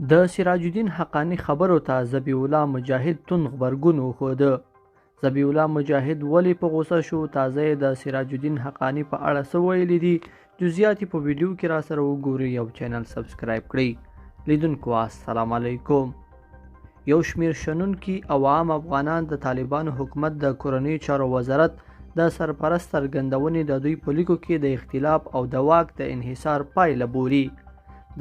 د سراج الدین حقاني خبرو ته ذبیح الله مجاهد توند غبرګون وښود. ذبیح الله مجاهد ولې په غوسه شو؟ تازه یې د سراج الدین حقاني په اړه څه ویلي دي؟ جزئیات یې په ویډیو کې راسره وګورئ او چینل سبسکرایب کړئ. لیدونکو السلام علیکم. یو شمېر شنونکي او عام افغانان د طالبانو حکومت د کورنیو چارو وزارت د سرپرست څرګندونې د دوی په لیکو کې د اختلاف او د واک د انحصار پایله بولي.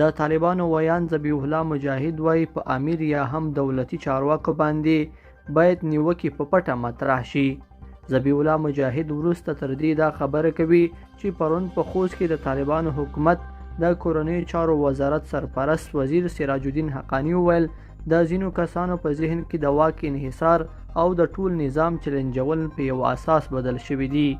د طالبانو ویاند ذبیح الله مجاهد وایي، په امیر یا هم دولتي چارواکو باندې باید نیوکې په پټه مطرح شي. ذبیح الله مجاهد وروسته تر دې دا خبره کوي چې پرون په خوست کې د طالبانو حکومت د کورنیو چارو وزارت سرپرست وزیر سراج الدین حقاني وویل، د ځینو کسانو په ذهن کې د واک انحصار او د ټول نظام چلنجول په یو اساس بدل شوي دي.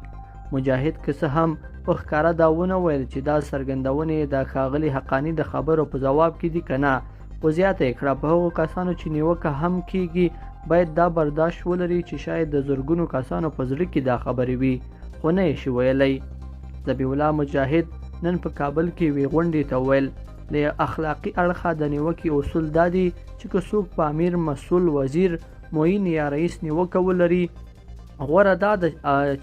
مجاهد که څه هم په ښکاره دا ونه ویل چې دا څرګندونې د ښاغلي حقاني د خبرو په ځواب کې دي که نه، خو زیاته یې کړه، په هغو کسانو چې نیوکه هم کیږي باید دا برداشت ولري چې شاید د زرګونو کسانو په زړه کې دا خبرې وي، خو نه یې شي ویلی. ذبیح الله مجاهد نن په کابل کې یوې غونډې ته وویل، له اخلاقي اړخه د نیوکې اصول دا دي چې که څوک په امیر، مسؤل، وزیر، معین یا رئیس نیوکه ولري، غوره دا ده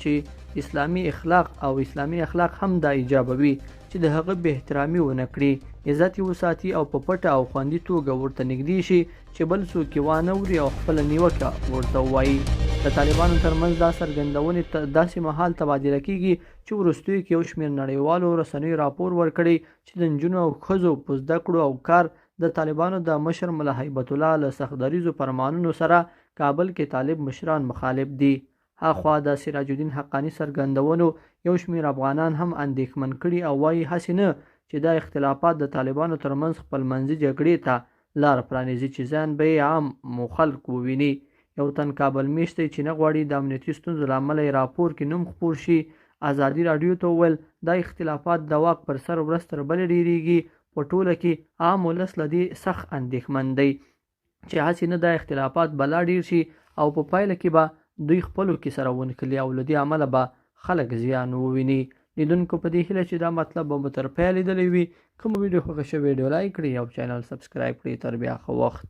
چې اسلامي اخلاق او اسلامي اخلاق هم دا ایجابوي چې د هغه بې احترامي ونه کړي، عزت یې وساتي او په پټه او خوندي توګه ورته نږدې شي چې بل څوک یې وانه وري او خپله نیوکه ورته ووایي. د طالبانو ترمنځ دا څرګندونې داسې مهال تبادله کیږي چې وروستیو کې یو شمېر نړیوالو رسنیو راپور ورکړی چې د نجونو او ښځو په زده کړو او کار د طالبانو د مشر ملا هیبت الله له سخت دریځو فرمانونو سره کابل کې طالب مشران مخالف دي. هاخوا د سراج الدین حقاني څرګندونو یو شمېر افغانان هم اندېښمن کړي او وايي، هسې نه چې دا اختلافات د طالبانو ترمنځ خپلمنځي جګړې ته لار پرانیزي چې زیان به یې عامو خلکو وویني. یو تن کابل میشتی چې نه غواړي د امنیتي ستونزو له امله یې راپور کې نوم خپور شي، ازادي راډیو ته وویل، دا اختلافات د واک پر سر ورځ تر بلې ډېرېږي، په ټوله کې عام ولس له دې سخت اندېښمن دی چې هسې نه دا اختلافات به لا ډېر شي او په پایله کې به دوی خپلو کې سره ونښلي او له دې امله به خلک زیان وویني. لیدونکو په دې هیله چې دا مطلب به مو تر پایه لیدلی وي. که مو ویډیو خوښه شوې، ویډیو لایک کړئ او چینل سبسکرایب کړئ. تر بیا ښه وخت.